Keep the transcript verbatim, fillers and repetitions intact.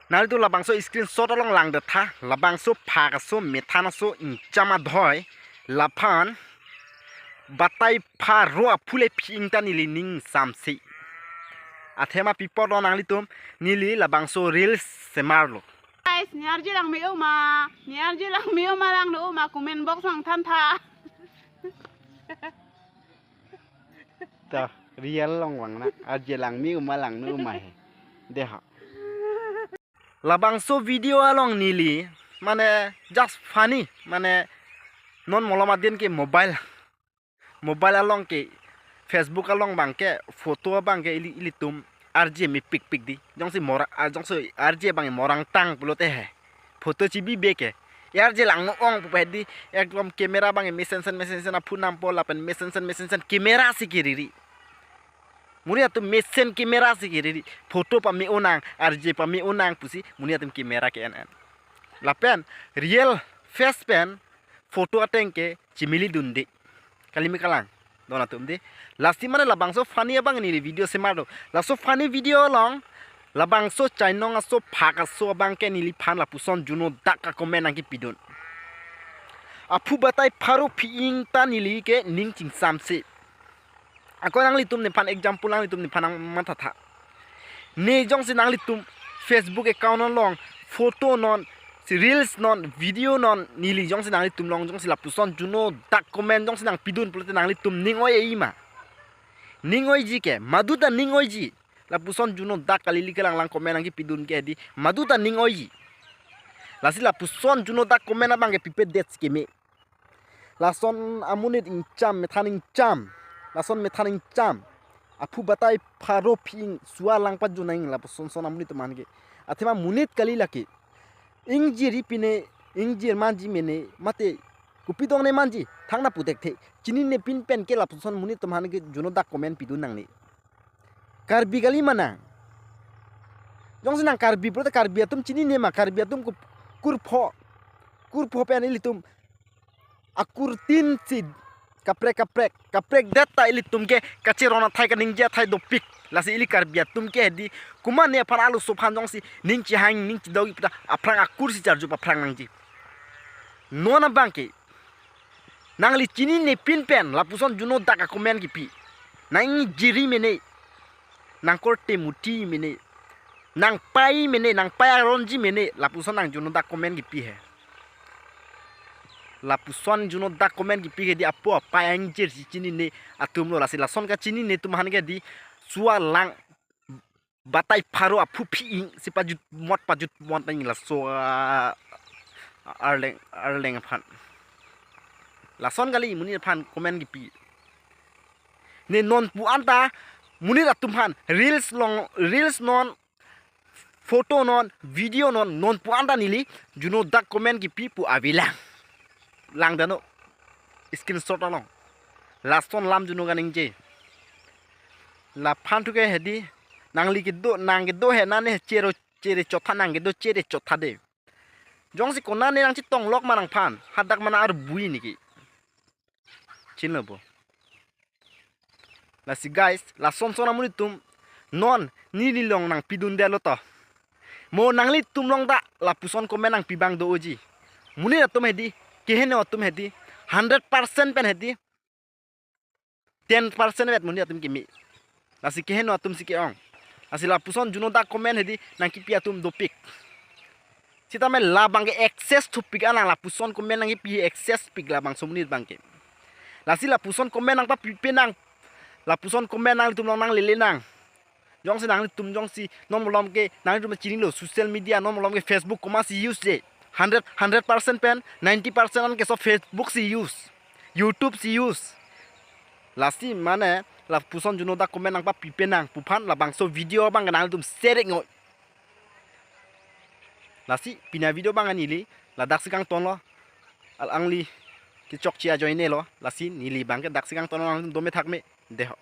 Nanglitum labangso screenshot along langdet tha, labangso phak aso, methan aso, ingcham adhoi, laphan batai pharo aphu le phi-ing ta neli ning samse. Athema pi apotlo nanglitum, neli labangso reels semarlo. Guys, ne arje lang me-o ma, ne arje lang me-o ma, lang no ma, comment box lang than tha. Ta, real long vang na, arje lang me-o ma, lang no ma he. Deha. Labangso video along neli, mane just funny, mane non malom adim ke mobile, mobile along ke, Facebook along abang ke, photo abang ke ili, ilitum arje mepikpik di. Jongsi mora, ah, jongsi arje abang morang tang pulote he, photo chibi be ke, e arje lang no ong pu he di, ekdom camera abang mesensen mesensen aphu nampo lapen mesensen mesensen camera si keriri. Monit atum mesen camera si keriri, photo pame-o nang, arje pame-o nang pusi monit atum camera ke-en-en. Lapen real face pen photo ateng ke chimili dunde. Kali me kalang, don atum de. Lasi mane labangso funny abang neli video semarlo. Laso funny video along labangso chainong aso phak aso abang ke neliphan lapuson juno dak a-comment nangkepidun. Aphu batai pharo phi-ing ta neli ke ning chingsamse. Ako nanglitum nephan example nanglitum nephan nangmatha tha. Ne jongsi nanglitum Facebook account non long, photo non, si reels non, video non, neli jongsi nanglitum long, jongsi lapuson juno dak comment jongsi nangpidun pulote nanglitum ning oi-e ma? Ning oiji ke, madu ta ning oiji. Lapuson juno dak kalili kelang lang comment nangkepidun ke di, madu ta ning oiji. Lasi lapuson juno dak comment abang ke pipedet si keme. Lason amonit ingcham, methan ingcham. Lason methan ingcham. Aphu batai pharo phi-ing, sua lang pajun nang lapuson son amonit atum aphan ke. Athema monit kali lake. Ingjiri pine, ingjir manji mene, mate kopi dong ne manji, thangna puthekthe. Chinine pin pen ke lapuson monit atum aphan ke juno dak comment pidun nangne. Karbi kali ma nang. Jongsi nang Karbi pulote Karbi atum chinine ma, Karbi atum ku-, kurpho. Kurpho pen ilitum akurtin si kaprek kaprek, kaprekdet ta ilitum ke kacheron athai kaningje athai dopik. Lasi ili Karbi atum ke hedi, komat ne aphan arloso aphan jongsi ning chihang ning chidok ipta aphrang akur si charjup aphrang nangji. Non abang ke nangli chinine pin pen lapuson juno dak a-comment kipi. Nang ingjiri mene, nang korte muti mene, nang pai mene, nang pai aronji mene, lapuson nang juno dak comment kipi he. Lapuson juno dak comment kipi ke di apo apai angjir si chinine atum lo, lasi lason kachinine atum aphan ke di sua lang batai pharo aphu phi-ing si pajut mot pajut mot nang laso, ah, arleng arleng aphan. Lason kali monit aphan comment kipi. Ne non pu anta monit atum aphan reels long, reels non, photo non, video non, non pu anta neli juno dak comment kipi pu avelang. Lang dano screenshot along. Lason lam juno kaningje. Laphan thu ke hedi, nangli kedo, nang kedo he nane chere, chere chotha, nang kedo chere chotha de. Jongsi konane nangchetong lok ma nangphan, hadak mana arbui niki. Chinlo bo. Lasi guys, lason son amonit atum non neli long nangpidun detlo to. Mo nanglitum long ta lapuson comment nangpi abang do-oji. Monit atum hedi, keheno atum hedi, hundred percent pen hedi ten percent vet monit atum kimi. Lasi keheno atum si ke-ong. Lasi lapuson juno dak comment hedi nangkipi atum dopik. Sitame labang ke excess thupik anang, lapuson comment nangkipi excess pik labangso monit abang ke. Lasi lapuson comment nangpapipe nang. Lapuson comment nanglitum long nanglele nang. Jongsi nanglitum jongsi non malom ke nanglitum chinilo social media non malom ke Facebook komat si use je. Hundred, hundred percent pen ninety percent an ke so Facebook si use, YouTube si use. Lasi mane lapuson juno dak comment nangpapipe nang pu aphan labangso video abang ke nanglitum share ngoi. Lasi pini a-video abang neli ladak si kangtonlo. Alangli kechokche ajoine lo. Lasi neli abang ke dak si kangtonlo, nanglitum dome thakme. Deho.